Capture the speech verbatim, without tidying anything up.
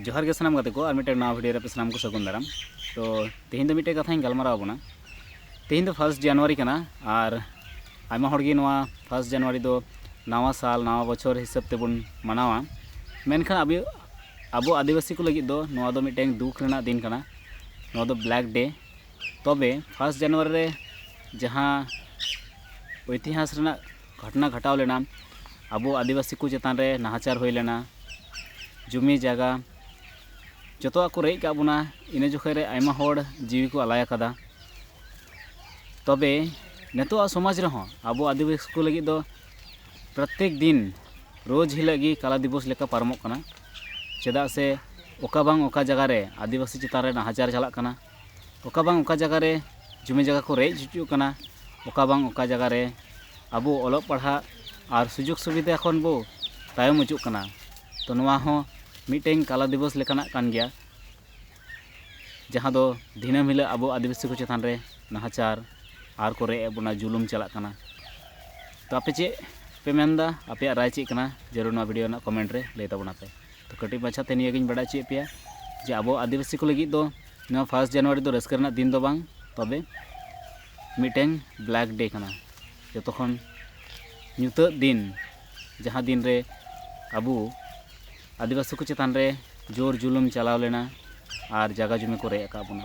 ᱡᱚᱦᱟᱨ ᱜᱮ ᱥᱟᱱᱟᱢ ᱜᱟᱛᱮ ᱠᱚ, ᱟᱨ ᱢᱤᱫᱴᱮᱱ ᱱᱟᱣᱟ ᱵᱷᱤᱰᱤᱭᱳ ᱨᱮ ᱟᱯᱮ ᱥᱟᱱᱟᱢ ᱠᱚ ᱥᱟᱹᱜᱩᱱ ᱫᱟᱨᱟᱢ᱾ ᱛᱚ ᱛᱮᱦᱮᱧ ᱫᱚ ᱢᱤᱫᱴᱮᱱ ᱠᱟᱛᱷᱟᱧ ᱜᱟᱞᱢᱟᱨᱟᱣ ᱟᱵᱚᱱᱟ᱾ ᱛᱮᱦᱮᱧ ᱫᱚ ᱯᱷᱟᱥᱴ ᱡᱟᱱᱩᱣᱟᱨᱤ ᱠᱟᱱᱟ, ᱟᱨ ᱟᱭᱢᱟ ᱦᱚᱲ ᱜᱮ ᱱᱚᱣᱟ ᱯᱷᱟᱥᱴ ᱡᱟᱱᱩᱣᱟᱨᱤ ᱫᱚ ᱱᱟᱣᱟ ᱥᱟᱞ, ᱱᱟᱣᱟ ᱵᱚᱪᱷᱚᱨ ᱦᱤᱥᱟᱹᱵ ᱛᱮᱵᱚᱱ ᱢᱟᱱᱟᱣᱟ᱾ ᱢᱮᱱᱠᱷᱟᱱ ᱟᱵᱚ, ᱟᱵᱚ ᱟᱹᱫᱤᱵᱟᱹᱥᱤ ᱠᱚ ᱞᱟᱹᱜᱤᱫ ᱫᱚ ᱱᱚᱣᱟ ᱫᱚ ᱢᱤᱫᱴᱮᱱ ᱫᱩᱠ ᱨᱮᱱᱟᱜ ᱫᱤᱱ ᱠᱟᱱᱟ᱾ ᱱᱚᱣᱟ ᱫᱚ ᱵᱞᱮᱠ ᱰᱮ᱾ ᱛᱚᱵᱮ ᱯᱷᱟᱥᱴ ᱡᱟᱱᱩᱣᱟᱨᱤ ᱨᱮ ᱡᱟᱦᱟᱸ ᱤᱛᱤᱦᱟᱥ ᱨᱮᱱᱟᱜ ᱜᱷᱚᱴᱚᱱᱟ ᱜᱷᱚᱴᱟᱣ ᱞᱮᱱᱟ, ᱟᱵᱚ ᱟᱹᱫᱤᱵᱟᱹᱥᱤ ᱠᱚ ᱪᱮᱛᱟᱱ ᱨᱮ ᱱᱟᱦᱟᱪᱟᱨ ᱦᱩᱭ ᱞᱮᱱᱟ, ᱡᱩᱢᱤ ᱡᱟᱭᱜᱟ ᱡᱚᱛᱚᱣᱟᱜ ᱠᱚ ᱨᱮᱡ ᱠᱟᱜ ᱵᱚᱱᱟ᱾ ᱤᱱᱟᱹ ᱡᱚᱠᱷᱚᱱ ᱨᱮ ᱟᱭᱢᱟ ᱦᱚᱲ ᱡᱤᱣᱤ ᱠᱚ ᱟᱞᱟᱭ ᱟᱠᱟᱫᱟ᱾ ᱛᱚᱵᱮ ᱱᱤᱛᱚᱜᱟᱜ ᱥᱚᱢᱟᱡᱽ ᱨᱮᱦᱚᱸ ᱟᱵᱚ ᱟᱹᱫᱤᱵᱟᱹᱥᱤ ᱠᱚ ᱞᱟᱹᱜᱤᱫ ᱫᱚ ᱯᱨᱚᱛᱮᱠ ᱫᱤᱱ, ᱨᱳᱡᱽ ᱦᱤᱞᱳᱜ ᱜᱮ ᱠᱟᱞᱟ ᱫᱤᱵᱚᱥ ᱞᱮᱠᱟ ᱯᱟᱨᱚᱢᱚᱜ ᱠᱟᱱᱟ᱾ ᱪᱮᱫᱟᱜ ᱥᱮ ᱚᱠᱟ ᱵᱟᱝ ᱚᱠᱟ ᱡᱟᱭᱜᱟ ᱨᱮ ᱟᱹᱫᱤᱵᱟᱹᱥᱤ ᱪᱮᱛᱟᱱ ᱨᱮ ᱱᱟᱦᱟᱪᱟᱨ ᱪᱟᱞᱟᱜ ᱠᱟᱱᱟ, ᱚᱠᱟ ᱵᱟᱝ ᱚᱠᱟ ᱡᱟᱭᱜᱟ ᱨᱮ ᱡᱩᱢᱤ ᱡᱟᱭᱜᱟ ᱠᱚ ᱨᱮᱡ ᱦᱚᱪᱚᱜ ᱠᱟᱱᱟ, ᱚᱠᱟ ᱵᱟᱝ ᱚᱠᱟ ᱡᱟᱭᱜᱟ ᱨᱮ ᱟᱵᱚ ᱚᱞᱚᱜ ᱯᱟᱲᱦᱟᱜ ᱟᱨ ᱥᱩᱡᱳᱜᱽ ᱥᱩᱵᱤᱫᱷᱟ ᱠᱷᱚᱱ ᱵᱚ ᱛᱟᱭᱚᱢ ᱦᱚᱪᱚᱜ ᱠᱟᱱᱟ᱾ ᱛᱚ ᱱᱚᱣᱟ ᱦᱚᱸ ᱢᱤᱫᱴᱮᱱ ᱠᱟᱞᱟ ᱫᱤᱵᱚᱥ ᱞᱮᱠᱟᱱᱟᱜ ᱠᱟᱱ ᱜᱮᱭᱟ, ᱡᱟᱦᱟᱸ ᱫᱚ ᱫᱤᱱᱟᱹᱢ ᱦᱤᱞᱳᱜ ᱟᱵᱚ ᱟᱹᱫᱤᱵᱟᱹᱥᱤ ᱠᱚ ᱪᱮᱛᱟᱱ ᱨᱮ ᱱᱟᱦᱟᱪᱟᱨ ᱟᱨ ᱠᱚ ᱨᱮᱡ ᱮᱫ ᱵᱚᱱᱟ, ᱡᱩᱞᱩᱢ ᱪᱟᱞᱟᱜ ᱠᱟᱱᱟ᱾ ᱛᱚ ᱟᱯᱮ ᱪᱮᱫ ᱯᱮ ᱢᱮᱱᱫᱟ? ᱟᱯᱮᱭᱟᱜ ᱨᱟᱭ ᱪᱮᱫ ᱠᱟᱱᱟ? ᱡᱟᱹᱨᱩᱲ ᱱᱚᱣᱟ ᱵᱷᱤᱰᱤᱭᱳ ᱨᱮᱱᱟᱜ ᱠᱚᱢᱮᱱᱴ ᱨᱮ ᱞᱟᱹᱭ ᱛᱟᱵᱚᱱᱟ ᱯᱮ᱾ ᱛᱚ ᱠᱟᱹᱴᱤᱡ ᱢᱟᱪᱷᱟ ᱛᱮ ᱱᱤᱭᱟᱹ ᱜᱤᱧ ᱵᱟᱰᱟᱭ ᱦᱚᱪᱚᱭᱮᱫ ᱯᱮᱭᱟ ᱡᱮ ᱟᱵᱚ ᱟᱹᱫᱤᱵᱟᱹᱥᱤ ᱠᱚ ᱞᱟᱹᱜᱤᱫ ᱫᱚ ᱱᱚᱣᱟ ᱯᱷᱟᱥᱴ ᱡᱟᱱᱩᱣᱟᱨᱤ ᱫᱚ ᱨᱟᱹᱥᱠᱟᱹ ᱨᱮᱱᱟᱜ ᱫᱤᱱ ᱫᱚ ᱵᱟᱝ, ᱛᱚᱵᱮ ᱢᱤᱫᱴᱮᱱ ᱵᱞᱮᱠ ᱰᱮ ᱠᱟᱱᱟ᱾ ᱡᱚᱛᱚ ᱠᱷᱚᱱ ᱧᱩᱛᱟᱹᱛ ᱫᱤᱱ, ᱡᱟᱦᱟᱸ ᱫᱤᱱ ᱨᱮ ᱟᱵᱚ ᱟᱹᱫᱤᱵᱟᱹᱥᱤ ᱠᱚ ᱪᱮᱛᱟᱱ ᱨᱮ ᱡᱳᱨ ᱡᱩᱞᱩᱢ ᱪᱟᱞᱟᱣ ᱞᱮᱱᱟ ᱟᱨ ᱡᱟᱭᱜᱟ ᱡᱩᱢᱤ ᱠᱚ ᱨᱮᱡ ᱟᱠᱟᱫ ᱵᱚᱱᱟ᱾